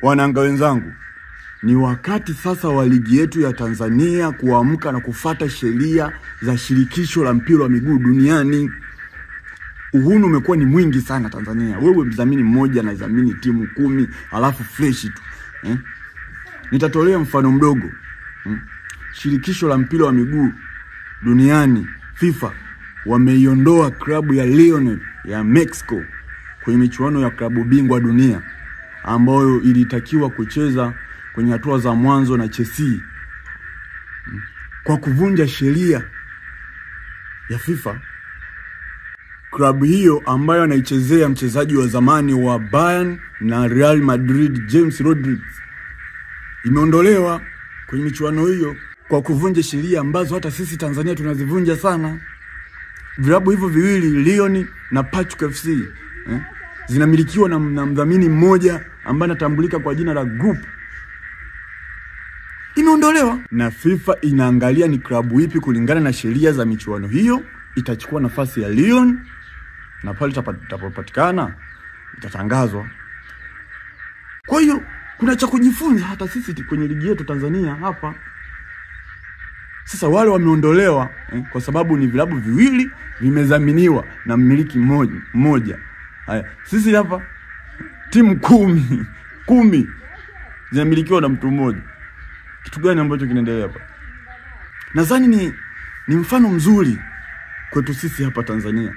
Wanayanga wenzangu, ni wakati sasa wa ligi yetu ya Tanzania kuamka na kufata sheria za shirikisho la mpira wa miguu duniani. Uhuni umekuwa ni mwingi sana Tanzania. Wewe mdhamini mmoja anadhamini timu 10, alafu fresh tu. Nitatolea mfano mdogo. Shirikisho la mpira wa miguu duniani FIFA wameiondoa klabu ya Leon ya Mexico kwenye michuano ya klabu bingwa dunia ambayo ilitakiwa kucheza kwenye hatua za mwanzo na Chelsea kwa kuvunja sheria ya FIFA. Klabu hiyo ambayo anaichezea mchezaji wa zamani wa Bayern na Real Madrid James Rodriguez imeondolewa kwenye michuano hiyo kwa kuvunja sheria ambazo hata sisi Tanzania tunazivunja sana. Vilabu hivyo viwili Lyon na Pachuca FC zinamilikiwa na mdhamini mmoja ambaye anatambulika kwa jina la Group. Imeondolewa na FIFA inaangalia ni klabu ipi kulingana na sheria za michuano hiyo itachukua nafasi ya Lyon, na pale itapopatikana itatangazwa. Kwa hiyo kuna cha kujifunza hata sisi kwenye ligi yetu Tanzania hapa. Sasa wale wameondolewa kwa sababu ni vilabu viwili vimedhaminiwa na mmiliki mmoja. Haya, sisi hapa timu 10 zinamilikiwa na mtu mmoja. Kitu gani ambacho kinaendelea hapa? Nadhani ni mfano mzuri kwetu sisi hapa Tanzania.